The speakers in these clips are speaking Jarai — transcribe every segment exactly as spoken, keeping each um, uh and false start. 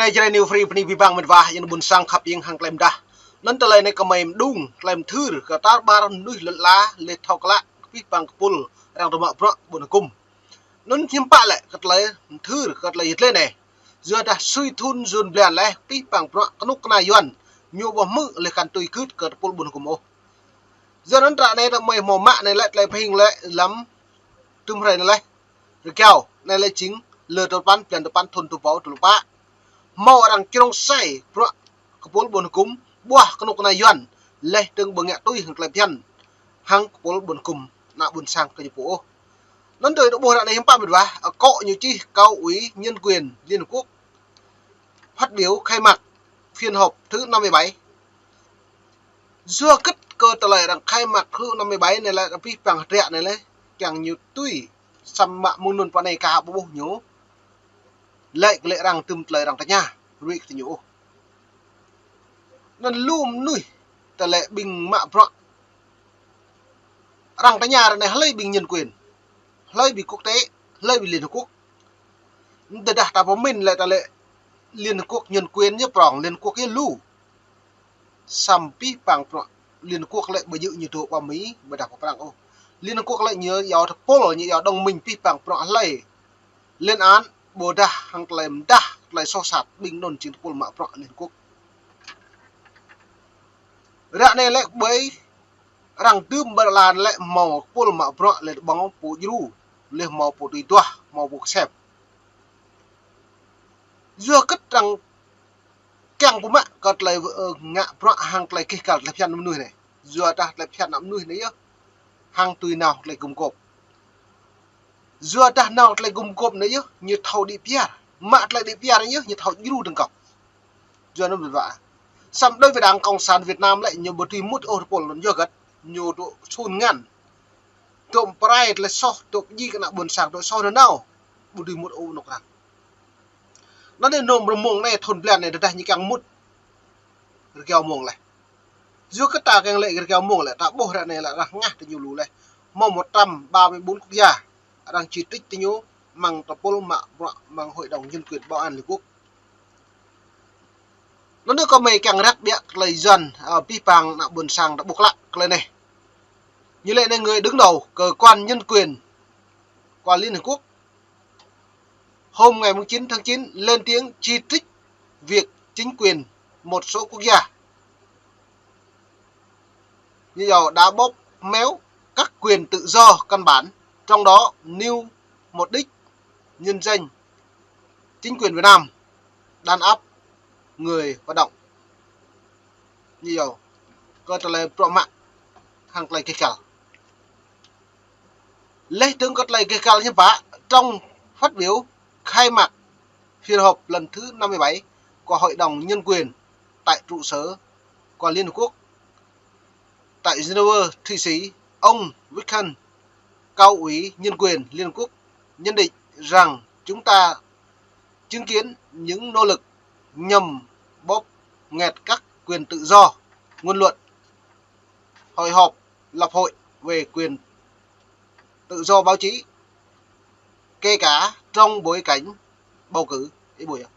Anai Jrai New Free bơni abih bang mĕt wa, yang ƀôn sang khăp yang hăng tơlơi mơdah. Anŭn tơlơi anai kơmơi mơđung, tơlơi mơthưr kơ tar ƀar mơnuih lŏn ala, lĕ thâo klă abih bang kơpul arăng tơma bruă ƀôn hơkŭm. Anŭn hiư̆m pă lĕ kơ tơlơi mơthưr kơ tơlơi yơh tơlơi anai. Yua dah sui thŭn jun blan lĕ abih bang bruă kơnuk kơna Yuan ñu ƀu hmư̆ lĕ kăn tui gưt kơ tơpul ƀôn hơkŭm ôh. Yua anŭn ră anai tơmơi hmâo mă anai lĕ tơlơi pơhing lĕ lăm tơm hrơi anai lĕ. Rơgao anai lĕ jing lơ tơpăn, blan tơpăn thŭn tơpâo tơlŭ pă. Hmâo arăng črông sai bruă kơpul ƀôn hơkŭm, ƀuah kơnuk kơna Yuan, lĕ tơng ƀu ngă tui hăng tơlơi phiăn hăng kơpul ƀôn hơkŭm, ană ƀôn sang kơ ñu pô ôh. Anŭn tui tơƀuh ră anai hiư̆m pă mĕt wa, akŏ ñu čih Cao ủy Nhân quyền Liên Hợp Quốc phát biểu khai mạc phiên họp thứ năm mươi bảy. Yua hơget kơ tơlơi arăng khai mạc thứ năm mươi bảy anai lĕ abih bang hơdră anai lĕ, kiăng ñu tui, samơ̆ mơ̆ng anŭn pơ anai ka ƀuh ñu. Lĕ kơ lĕ arăng tơm tơlơi arăng tơña, ruai kơ tơña ôh. Anŭn lu mơnuih tơlơi ƀing mă bruă. Arăng tơña ră anai hlơi ƀing nhân quyền, hlơi ƀing quốc tế, hlơi ƀing Liên Hợp Quốc. Tơdah ta pơmĭn lĕ ta lĕ Liên Hợp Quốc nhân quyền ñu prŏng, Liên Hợp Quốc ñu lu. Samơ̆ abih bang bruă Liên Hợp Quốc lĕ ƀu djơ̆ ñu dŏ ƀơi Mi, ƀôdah pơ Prăng ôh. Liên Hợp Quốc lĕ ñu yua tơpul, ñu yua đồng minh abih bang bruă hlơi lên án ƀôdah hăng tơlơi mơdah, tơlơi soh sat ƀing anŭn jing tơpul mă bruă Liên Hợp Quốc. Ră anai lĕ ƀơi arăng tơm ƀơi lan lĕ hmâo tơpul mă bruă lĕ ƀơ̆ng pô djru, lĕ hmâo pô tui duah, hmâo pô kơsem. Yua hơget arăng kiăng pơmă kơ tơlơi, ơ, ngă bruă hăng tơlơi gêh găl tơlơi phiăn mơnuih anai. Yua dah tơlơi phiăn mơnuih anai yơh hăng tui nao tơlơi gum gôp. Yua dah nao tơlơi gum gôp anai yơh ñu thâo đĭ piar. Mă tơlơi đĭ piar anai yơh ñu thâo djru dơ̆ng kŏ. Yua anŭn mĕt wa. Samơ̆ đối với Đảng Cộng sản Việt Nam lĕ ñu ƀu tui mŭt ôh tơpul anŭn yua hơget ñu dŏ sun ngăn. Dŏ pơrai tơlơi soh, dŏ pơjing kơ ană ƀôn sang, dŏ soh nanao. Ƀu tui mŭt ôh anŏ arăng. Anŭn anai nôm rơmông anai thŭn blan anai tơdah ñu kiăng mŭt. Rơgao mông lĕ. Yua kơ ta kiăng lĕ rơgao mông lĕ, ta ƀuh ră anai lĕ arăng hơngah tơ ñu lu lĕ. Hmâo một trăm ba mươi bốn quốc gia arăng chỉ trích tơ ñu mơ̆ng tơpul mă bruă mơ̆ng Hội đồng Nhân quyền Bảo an Liên Hợp Quốc. Anŭn anai kơmơi kiăng răk biă tơlơi Yuan, ơ, abih bang ană ƀôn sang ta ƀuh klă tơlơi anai. Ñu lĕ anai người đứng đầu cơ quan nhân quyền của Liên Hợp Quốc hôm ngày mùng chín tháng chín lên tiếng chỉ trích việc chính quyền một số quốc gia như dầu đã bóp méo các quyền tự do căn bản, trong đó nêu một đích nhân danh chính quyền Việt Nam đàn áp người hoạt động. Ñu yua kơ tơlơi bruă mă hăng tơlơi gêh găl. Lĕ tơng kơ tơlơi gêh găl hiư̆m pă, trong phát biểu khai mạc phiên họp lần thứ năm mươi bảy của Hội đồng Nhân quyền tại trụ sở của Liên Hợp Quốc tại Geneva, Thụy Sĩ, ông Wick Hunt, Cao ủy Nhân quyền Liên Hợp Quốc, nhận định rằng chúng ta chứng kiến những nỗ lực nhằm bóp nghẹt các quyền tự do ngôn luận, hội họp, lập hội về quyền tự do báo chí, kể cả trong bối cảnh bầu cử. Ih ƀuh yơh.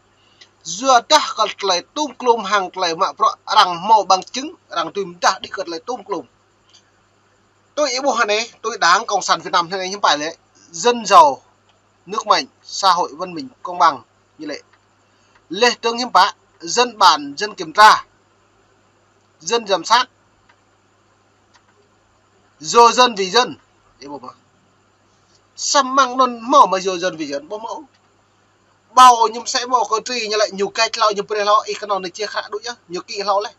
Yua dah kơ tơlơi tôm klôm hăng tơlơi mă bruă arăng hmâo bằng chứng, arăng tui mơdah đĭ kơ tơlơi tôm klôm. Tui ih ƀuh anai, tui Đảng Cộng sản Việt Nam anai hiư̆m pă lĕ, dân giàu nước mạnh, xã hội văn minh công bằng ñu lĕ. Lĕ tơng hiư̆m pă, dân bàn, dân kiểm tra, dân giám sát, do dân vì dân. Ih ƀuh mơ̆. Samơ̆ mơ̆ng anŭn hmâo mơ̆ do dân vì dân, ƀu hmâo. Ƀâo ñu mơsĕ hmâo kơ tri ñu lĕ ñu kač hlâo ñu brơi hlâo, ih kơnơ̆ng anai či khă đôč yơh, ñu kĭ hlâo leh.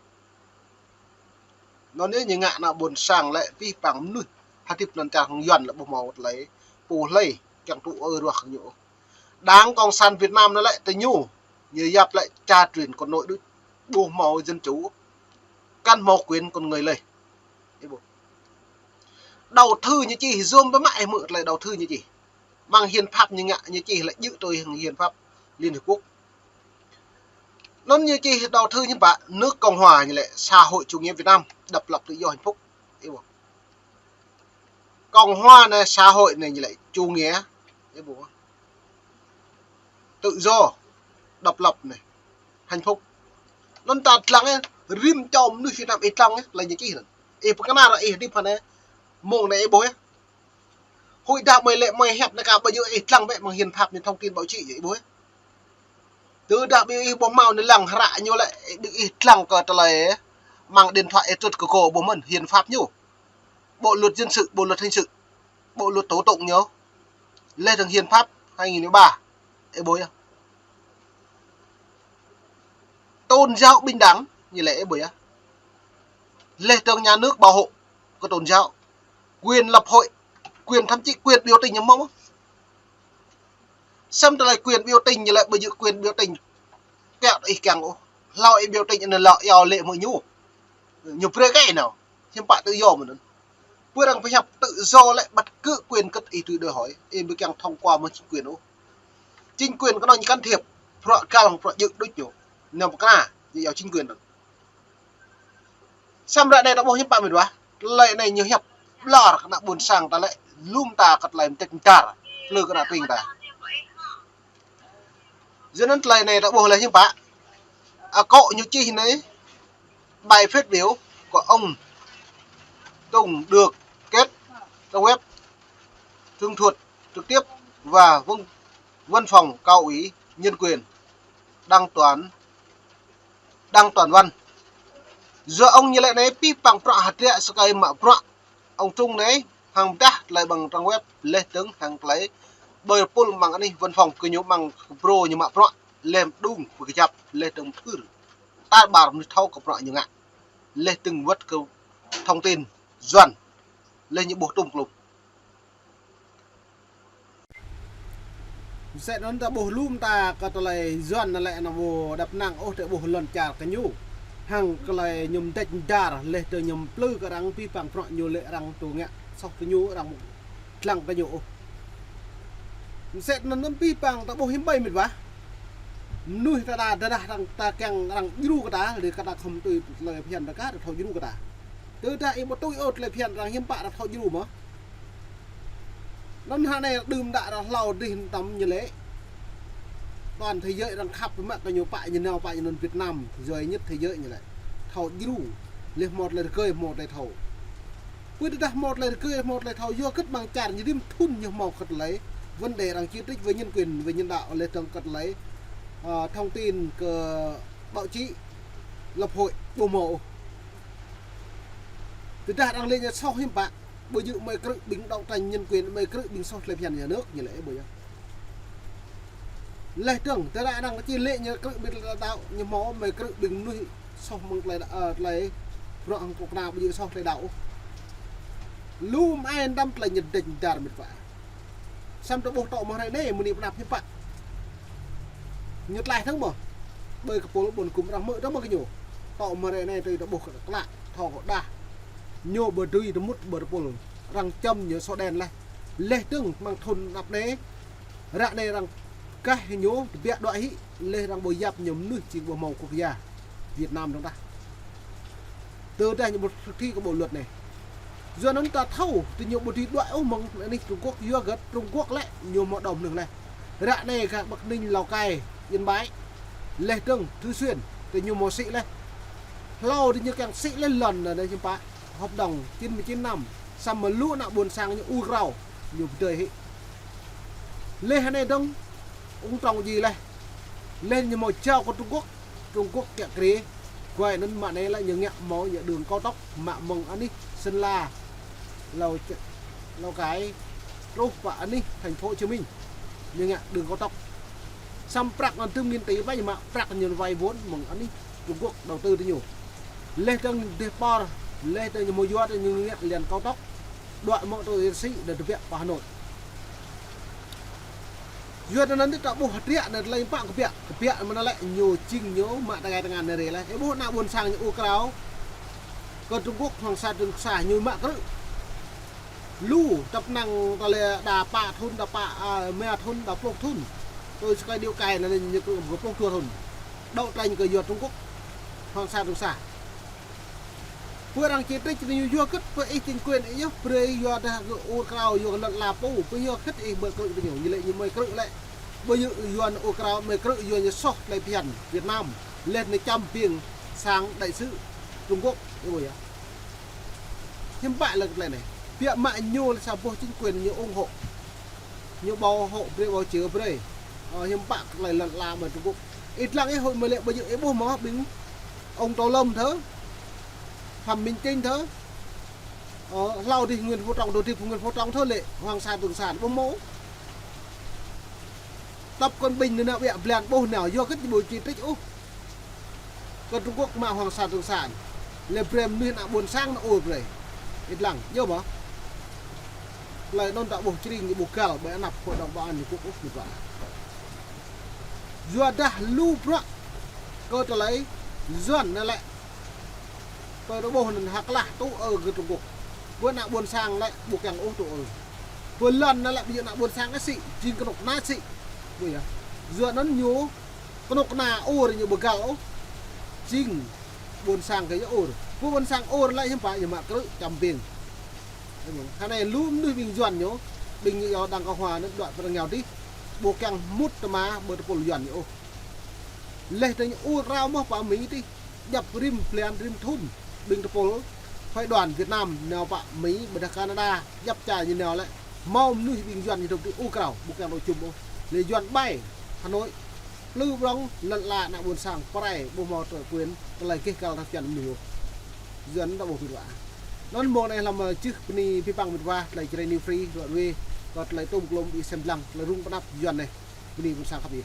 Anŭn anai ñu ngă ană ƀôn sang lĕ abih bang mơnuih hơdip anŭn čar hăng Yuan lĕ ƀu hmâo tơlơi pô hlơi kiăng tŭ ư ruah kơ ñu. Đảng Cộng sản Việt Nam anai lĕ tơ ñu, ñu yap lĕ cha truyền con nối đôč, ƀu hmâo dân chủ, kăn hmâo quyền con người lơi. Ih ƀuh. Đầu thư ñu čih yôm pơmă ih hmư̆ tơlơi đầu thư ñu čih. Mơ̆ng hiến pháp ñu ngă ñu čih lĕ djơ̆ tui hăng hiến pháp Liên Hợp Quốc. Anŭn ñu čih đầu thư ñu pă nước Cộng hòa ñu lĕ xã hội chủ nghĩa Việt Nam độc lập tự do hạnh phúc. Ih ƀuh. Cộng hòa anai xã hội anai ñu lĕ chủ nghĩa. Ih ƀuh. Tự do, độc lập anai. hạnh phúc. Anŭn ta lăng ih, rĭm čô mơnuih Việt Nam ih lăng ih, tơlơi ñu čih anŭn. Ih pơkơna ră ih hơdip hơnai, mơ̆ng anai ih ƀuh ih. Huĭ dah mơi lĕ mơi hiăp anai kah ƀu djơ̆ ih lăng bĕ mơ̆ng hiến pháp ñu thông tin báo chí ih ƀuh ih. Tơdah ƀing ih ƀu hmâo anai lăng hră ñu lĕ, ƀing ih lăng kơ tơlơi mơ̆ng điện thoại ih trŭt kơ kâo ƀuh mơ̆n hiến pháp ñu. Bộ luật dân sự, bộ luật hình sự, bộ luật tố tụng ñu. Laih dơ̆ng hiến pháp hai nghìn mười ba. Ih ƀuh yơh. Tôn giáo bình đẳng, ñu lĕ ih ƀuh yơh. Laih dơ̆ng nhà nước bảo hộ kơ tôn giáo. Quyền lập hội, quyền thậm chí quyền biểu tình ñu mơ̆n. Samơ̆ tơlơi quyền biểu tình ñu lĕ ƀu djơ̆ quyền biểu tình kiăng ih kiăng ôh. Hlâo ih biểu tình anŭn lĕ iâu lĕ mơ̆ ñu. Ñu brơi kơ ih nao. Hiư̆m pă tự do mơ̆n anŭn. Pơ arăng pơhiăp tự do lĕ bất cứ quyền kơ ih tui đòi hỏi, ih ƀu kiăng thông qua mơ̆ng chính quyền ôh. Chính quyền kơnơ̆ng ñu can thiệp, bruă găl hăng bruă djơ̆ đôč ñu. Ñu pơkra, ñu iâu chính quyền anŭn. Samơ̆ ră anai ta ƀuh hiư̆m pă mĕt wa. Tơlơi anai ñu hiăp ƀlŏr kơ ană ƀôn sang ta lĕ, lŏm ta kơ tơlơi mơdĕč mơdar, plư kơ ană tring ta. Yua anŭn tơlơi anai ta ƀuh lĕ hiư̆m pă. Akŏ ñu čih anai, bài phát biểu của ông Trung được kết trong web tường thuật trực tiếp và văn, văn phòng Cao ủy Nhân quyền Đăng Toàn, Đăng Toàn Văn. Yua ông ñu lĕ anai pĭ păng prăk hơdră sơkai mă prăk. Ông Trung anai hăng pơdah tơlơi ƀăng trang web laih dơ̆ng hăng tơlơi ƀơi pul ƀăng anih văn phòng kơ ñu ƀăng kơ brô ñu mă prăk lem đung pơkơjăp laih dơ̆ng mơthưr. Tar ƀar mơnuih thâo kơ prăk ñu ngă. Laih dơ̆ng wơ̆t kơ thông tin Yuan. Laih ñu ƀuh tŭm klŭm. Mơsĕ anŭn ta ƀuh lŏm ta kơ tơlơi Yuan anŭn lĕ anŭn ƀu đăp năng ôh ta ƀuh lŏn čar kơ ñu. Hăng tơlơi ñu mơdĕč mơdar laih dơ̆ng ñu plư kơ arăng pĭ păng prăk ñu lĕ arăng tŭ ngă soh kơ ñu arăng lăng kơ ñu ôh. Mơsĕ anŭn anŭn pĭ păng ta ƀuh hiư̆m ƀai mĕt wa. Mơnuih ta đa, đa đa arăng ta kiăng arăng djru kơ ta, laih kơ ta khŏm tui tơlơi phiăn ta kah, ta thâo djru kơ ta. Tơdah ih ƀu tui ôh tơlơi phiăn arăng hiư̆m pă ta thâo djru mơ̆. Anŭn hơnai đưm đă arăng hlâo dih tăm ñu lĕ. Toàn thế giới arăng khăp mă kơ ñu pă ñu nao pă ñu anŭn Việt Nam, duy nhất thế giới ñu lĕ. Thâo djru, laih hmâo tơlơi rơgơi hmâo tơlơi thâo. Pơ tơdah hmâo tơlơi rơgơi hmâo tơlơi thâo yua kơ ƀăng čar ñu rĭm thŭn ñu hmâo kơ tơlơi. Vấn đề arăng chỉ trích về nhân quyền, về nhân đạo, laih dơ̆ng kơ tơlơi, ơ, thông tin kơ báo chí, lập hội, ƀu hmâo ôh. Tơdah arăng lĕ ñu soh hiư̆m pă, ƀu djơ̆ mơi krư̆ ƀing đấu tranh nhân quyền, mơi krư̆ ƀing soh tơlơi phiăn nhà nước, ñu lĕ ih ƀuh yơh. Laih dơ̆ng, tơdah arăng či lĕ ñu krư̆ ƀing tơlơi đaŏ, ñu hmâo mơi krư̆ ƀing mơnuih soh mơ̆ng tơlơi đa-, ơ, tơlơi bruă hăng kơnuk kơna ƀu djơ̆ soh tơlơi đaŏ ôh. Lŏm ai tăm tơlơi ñu mơdĕč mơdar mĕt wa. Samơ̆ ta ƀuh tŏ mơ̆ hrơi anai, mơ̆ng anai pơnăp hiư̆m pă. Ñu tlaih dơ̆ng mơ̆. Ƀơi kơ pôl ƀôn gŭm arăng hmư̆ dơ̆ng mơ̆ kơ ñu. Tŏ mơ̆ hrơi anai tui ta ƀuh kơ klă, thâo kơ đah. Ñu ƀu dưi tơmŭt ƀơi tơpul. Arăng čăm ñu sô đen laih. Laih dơ̆ng mơ̆ng thŭn anăp anai. Ră anai arăng kah ñu tơbiă đuaĭ hĭ. Laih arăng ƀu yap ñu mơnuih či ƀu hmâo quốc gia Việt Nam dơ̆ng tah. Tơdah ñu ƀu thực thi kơ bộ luật anai. Yua anŭn ta thâo, tơ ñu ƀu dưi đuaĭ ôh mơ̆ng anih Trung Quốc, yua gơ̆t Trung Quốc lĕ, ñu hmâo đom hnơ̆ng laih. Ră anai kơ Bắc Ninh, Lào Cai, Yên Bái, laih dơ̆ng Thử Xuyên, tơ ñu hmâo sĭ laih. Hlâo tơ ñu kiăng sĭ laih lŏn anai hiư̆m pă, hợp đồng chín mươi chín năm, samơ̆ lu ană ƀôn sang ñu ur krao, ñu pơdơi hĭ. Laih anai dơ̆ng, ung trong ji laih. Laih ñu hmâo jao kơ Trung Quốc, Trung Quốc kiă kriê, guai anŭn mă anai lĕ ñu ngă hmâo ñu đường cao tốc, mă mơ̆ng anih Sơn La, Lào Ch-, Lào Cai, truh pơ anih thành phố Hồ Chí Minh, ñu ngă đường cao tốc. Samơ̆ prăk anŭn tơm nghìn tỷ ƀă ñu mă prăk ñu vay vốn mơ̆ng anih Trung Quốc đầu tư tơ ñu. Laih dơ̆ng dêh pơr, laih dơ̆ng ñu hmâo yua tơ ñu ngă liền cao tốc. Đuaĭ mơ̆ tui Yên Sĩ đa tơbiă pơ Hà Nội. Yua anŭn ta ƀuh hơdră anai tơlơi pă kơbiă, kơbiă mơ̆n lĕ ñu čing ñu mă tơngai tơngan anai rê laih. Ih ƀuh ană ƀôn sang ñu ur krao. Kơ Trung Quốc Hoàng Sa Trường Sa ñu mă krư̆. Lu tơpă năng tơlơi đa pă thŭn, đa pă, a, rơma thŭn, đa pluh thŭn. Tui sơkai điêu kai anai ñu krư̆ pluh dua thŭn. Đấu tranh kơ yua Trung Quốc Hoàng Sa Trường Sa. Pơ arăng chỉ trích ñu yua kơ pơ ih chính quyền ih yơh, brơi yua dah kơ ur krao yua kơ lŏn ala pô, pơ yua kơ ih ƀu krư̆ tơ ñu, ñu lĕ ñu mơi krư̆ lĕ. Ƀu djơ̆ yua anŭn ur krao mơi krư̆ yua ñu soh tơlơi phiăn Việt Nam. Lĕ ñu čăm ƀing sang đại sứ Trung Quốc, ih ƀuh yơh. Hiư̆m pă lĕ kơ tơlơi anai. Biă mă ñu lĕ sa boh chính quyền ñu ủng hộ. Ñu ƀu ủng hộ brơi, ƀu čih brơi. Ơ, hiư̆m pă kơ tơlơi lŏn ala mơ̆ng Trung Quốc. Ih lăng ih hơi mơ̆ lĕ ƀu djơ̆ ih ƀuh mơ̆ ƀing ông Tô Lâm thơ, Phạm Minh Chính thơ, ơ, hlâo dih Nguyễn Phú Trọng, dua dih Nguyễn Phú Trọng thơ lĕ Hoàng Sa Trường Sa ƀu hmâo. Tơpă kơ ƀing ñu nao ƀiă blan ƀuh nao, yua kơ ƀu či trích ôh. Kơ Trung Quốc mă Hoàng Sa Trường Sa. Lĕ brơi mơnuih ană ƀôn sang nao ur brơi. Ih lăng, yơh mơ̆. Tơlơi anŭn ta ƀuh čring, ƀuh găl ƀơi anăp Hội đồng Bảo an Liên Quốc ôh, mĭt wa. Yua dah lu bruă kơ tơlơi Yuan anai lĕ. Tơlơi ta ƀuh anŭn hơklah tŭ ơ kơ Trung Quốc. Ƀơi ană ƀôn sang lĕ ƀu kiăng ôh tŭ ơ. Ƀơi lŏn anai lĕ ƀơi ană ƀôn sang sĭ, jing kơnuk kơna sĭ. Ƀuh yơh. Yuan anŭn ñu kơnuk kơna ur ñu ƀu găl ôh. Jing ƀôn sang kơ yơh ur. Ƀơi ƀôn sang ur lĕ hiư̆m pă ñu mă krư̆ čăm ƀing. Hơnai lu mơnuih ƀing Yuan ñu, ƀing ñu yua đang kơ hua anŭn đuaĭ pơ rơngiao dih. Ƀu kiăng mŭt tơma ƀơi tơpul Yuan ñu ôh. Lĕ tơ ñu ur krao mơ̆ pơ Mi dih. Djăp rĭm blan rĭm thŭn. Ƀing tơpul phái đoàn Việt Nam nao pơ Mi ƀôdah Canada. Djăp čar ñu nao lĕ. Hmâo mơnuih ƀing Yuan ñu dŏ dih ur krao. Ƀu kiăng dŏ čum ôh. Lĕ Yuan ƀai Hà Nội. Plư prŏng lŏn ala ană ƀôn sang pơrai ƀu hmâo tơlơi quyền, tơlơi gêh găl rơ̆p čan mơnuih ôh. Yuan ta ƀuh mĭt wa. Anŭn mơ̆ng anai hlăm, ơ, čih bơni abih bang mĭt wa, tơlơi Jrai New Free, ruă ruê, kơ tơlơi tôm klôm ih sem lăng, tơlơi rŭng pơđăp Yuan anai. Bơni ƀôn sang khăp ih.